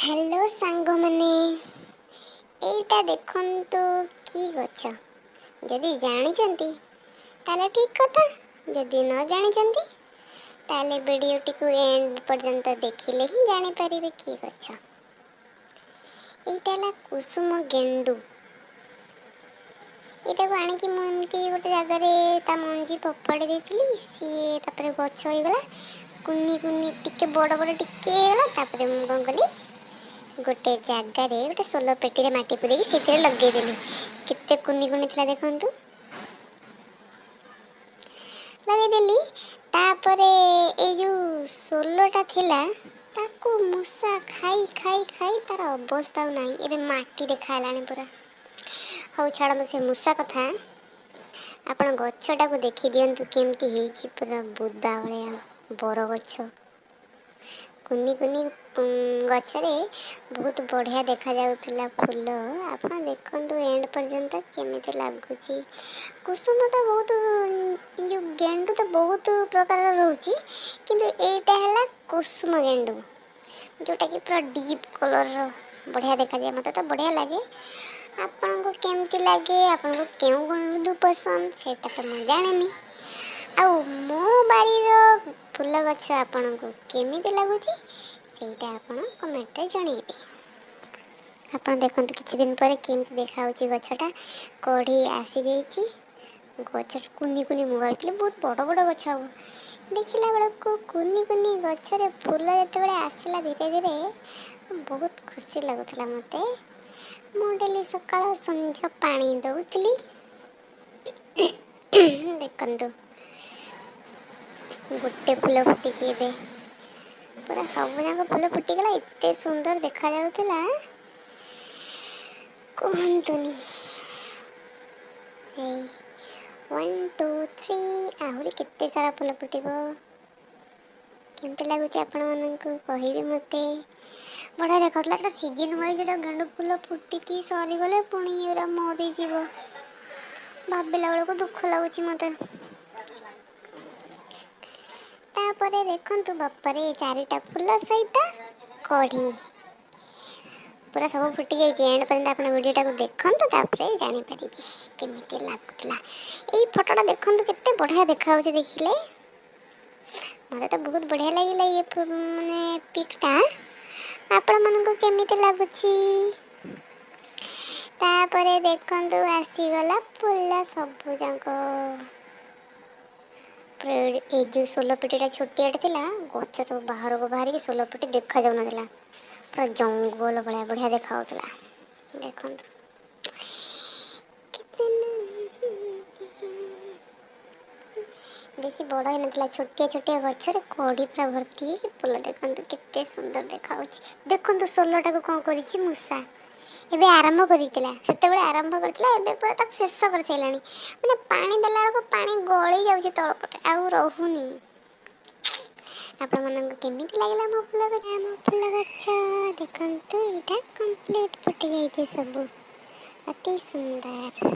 Hello ସାଙ୍ଗମାନେ, ଏଇଟା ଦେଖନ୍ତୁ କି ଗଛ। ଯଦି ଜାଣିଛନ୍ତି ତାହେଲେ ଠିକ୍ କଥା, ଯଦି ନ ଜାଣିଛନ୍ତି ତାହେଲେ ଭିଡ଼ିଓଟିକୁ ଏଣ୍ଡ ପର୍ଯ୍ୟନ୍ତ ଦେଖିଲେ ହିଁ ଜାଣିପାରିବେ କି ଗଛ। ଏଇଟା ହେଲା କୁସୁମ ଗେଣ୍ଡୁ। ଏଇଟାକୁ ଆଣିକି ମୁଁ ଏମିତି ଗୋଟେ ଜାଗାରେ ତା ମଞ୍ଜି ଫୋପାଡ଼ି ଦେଇଥିଲି। ସିଏ ତାପରେ ଗଛ ହେଇଗଲା। କୁନି କୁନି, ଟିକେ ବଡ଼ ବଡ଼ ଟିକେ ହେଇଗଲା। ତାପରେ ମୁଁ କ'ଣ କଲି, ଗୋଟେ ଜାଗାରେ ଗୋଟେ ସୋଲ ପେଟିରେ ମାଟି ପୂରେଇକି ସେଥିରେ ଲଗେଇଦେଲି। କେତେ କୁନି କୁନି ଥିଲା ଦେଖନ୍ତୁ। ଲଗେଇଦେଲି। ତାପରେ ଏଇ ଯେଉଁ ସୋଲଟା ଥିଲା, ତାକୁ ମୂଷା ଖାଇ ଖାଇ ଖାଇ ତାର ଅବସ୍ଥା ଆଉ ନାହିଁ। ଏବେ ମାଟି ଦେଖା ହେଲାଣି ପୁରା। ହଉ, ଛାଡ଼ନ୍ତୁ ସେ ମୂଷା କଥା। ଆପଣ ଗଛଟାକୁ ଦେଖିଦିଅନ୍ତୁ କେମିତି ହେଇଛି, ପୁରା ବୁଦା ଭଳିଆ ବରଗଛ। କୁନି କୁନି ଗଛରେ ବହୁତ ବଢ଼ିଆ ଦେଖାଯାଉଥିଲା ଫୁଲ। ଆପଣ ଦେଖନ୍ତୁ ଏଣ୍ଡ ପର୍ଯ୍ୟନ୍ତ କେମିତି ଲାଗୁଛି। କୁସୁମ ତ ବହୁତ, ଯେଉଁ ଗେଣ୍ଡୁ ତ ବହୁତ ପ୍ରକାରର ରହୁଛି, କିନ୍ତୁ ଏଇଟା ହେଲା କୁସୁମ ଗେଣ୍ଡୁ, ଯେଉଁଟାକି ପୁରା ଡିପ୍ କଲର୍ର ବଢ଼ିଆ ଦେଖାଯାଏ। ମୋତେ ତ ବଢ଼ିଆ ଲାଗେ। ଆପଣଙ୍କୁ କେମିତି ଲାଗେ? ଆପଣଙ୍କୁ କେଉଁ ଗେଣ୍ଡୁ ପସନ୍ଦ, ସେଇଟା ତ ମୁଁ ଜାଣିନି। ଆଉ ମୋ ବାରିର ଫୁଲ ଗଛ ଆପଣଙ୍କୁ କେମିତି ଲାଗୁଛି, ସେଇଟା ଆପଣ କମେଣ୍ଟରେ ଜଣେଇବେ। ଆପଣ ଦେଖନ୍ତୁ କିଛି ଦିନ ପରେ କେମିତି ଦେଖାହେଉଛି ଗଛଟା। କଢ଼ି ଆସିଯାଇଛି ଗଛ। କୁନି କୁନି, ମୁଁ ଭାବିଥିଲି ବହୁତ ବଡ଼ ବଡ଼ ଗଛ ହେବ। ଦେଖିଲା ବେଳକୁ କୁନି କୁନି ଗଛରେ ଫୁଲ ଯେତେବେଳେ ଆସିଲା ଧୀରେ ଧୀରେ, ବହୁତ ଖୁସି ଲାଗୁଥିଲା ମୋତେ। ମୁଁ ଡେଲି ସକାଳ ସଞ୍ଜ ପାଣି ଦେଉଥିଲି। ଦେଖନ୍ତୁ, ଗୋଟେ ଫୁଲ ଫୁଟିଛି। ଏବେ ପୁରା ସବୁ ଯାକ ଫୁଲ ଫୁଟିଗଲା। ଏତେ ସୁନ୍ଦର ଦେଖାଯାଉଥିଲା, କୁହନ୍ତୁନି। ଏଇ ୱାନ୍, ଟୁ, ଥ୍ରୀ, ଆହୁରି କେତେ ସାରା ଫୁଲ ଫୁଟିବ। କେମିତି ଲାଗୁଛି ଆପଣମାନଙ୍କୁ, କହିବେ ମୋତେ। ବଢ଼ିଆ ଦେଖାଉଥିଲା। ଏଇଟା ସିଜିନ୍ ୱାଇଜ୍ ଏଇଟା ଗେଣ୍ଡୁ ଫୁଲ ଫୁଟିକି ସରିଗଲେ ପୁଣି ଏଗୁରା ମରିଯିବ। ଭାବିଲା ବେଳକୁ ଦୁଃଖ ଲାଗୁଛି ମୋତେ। ତାପରେ ଦେଖନ୍ତୁ, ବାପରେ, ଚାରିଟା ଫୁଲ ସହିତ କଢ଼ି ପୁରା ସବୁ ଫୁଟି ଯାଇଛି। ଏଣ୍ଡ ପର୍ଯ୍ୟନ୍ତ ଆପଣ ଭିଡ଼ିଓଟାକୁ ଦେଖନ୍ତୁ, ତାପରେ ଜାଣିପାରିବେ କେମିତି ଲାଗୁଥିଲା। ଏଇ ଫଟୋଟା ଦେଖନ୍ତୁ, କେତେ ବଢ଼ିଆ ଦେଖାଯାଉଛି ଦେଖିଲେ। ମୋତେ ତ ବହୁତ ବଢ଼ିଆ ଲାଗିଲା ଇଏ ମାନେ ପିକ୍ଟା। ଆପଣମାନଙ୍କୁ କେମିତି ଲାଗୁଛି? ତାପରେ ଦେଖନ୍ତୁ, ଆସିଗଲା ଫୁଲ ସବୁ ଯାକ। ଏଇ ଯେଉଁ ସୋଲ ପେଟିଟା ଛୋଟିଆଟେ ଥିଲା, ଗଛ ସବୁ ବାହାରକୁ ବାହାରିକି ସୋଲ ପେଟି ଦେଖାଯାଉନଥିଲା। ପୁରା ଜଙ୍ଗଲ ଭଳିଆ ବଢ଼ିଆ ଦେଖାଯାଉଥିଲା। ଦେଖନ୍ତୁ କେତେ ବେଶୀ ବଡ଼ ହେଇନଥିଲା। ଛୋଟିଆ ଛୋଟିଆ ଗଛରେ କଢ଼ି ପୁରା ଭର୍ତ୍ତି ହେଇକି ଫୁଲ ଦେଖନ୍ତୁ କେତେ ସୁନ୍ଦର ଦେଖାଯାଉଛି। ଦେଖନ୍ତୁ, ସୋଲଟାକୁ କ'ଣ କରିଛି ମୂଷା। ଏବେ ଆରମ୍ଭ କରିଥିଲା, ସେତେବେଳେ ଆରମ୍ଭ କରିଥିଲା, ଏବେ ପୁରା ତାକୁ ଶେଷ କରିସାରିଲାଣି। ମାନେ ପାଣି ଦେଲା ବେଳକୁ ପାଣି ଗଳି ଯାଉଛି ତଳ ପଟେ, ଆଉ ରହୁନି। ଆପଣମାନଙ୍କୁ କେମିତି ଲାଗିଲା ମୋ ଫୁଲ ଗଛ? ମୋ ଫୁଲ ଗଛ ଦେଖନ୍ତୁ, ଏଇଟା କମ୍ପ୍ଲିଟ୍ ଫୁଟି ଯାଇଛି ସବୁ। ଅତି ସୁନ୍ଦର।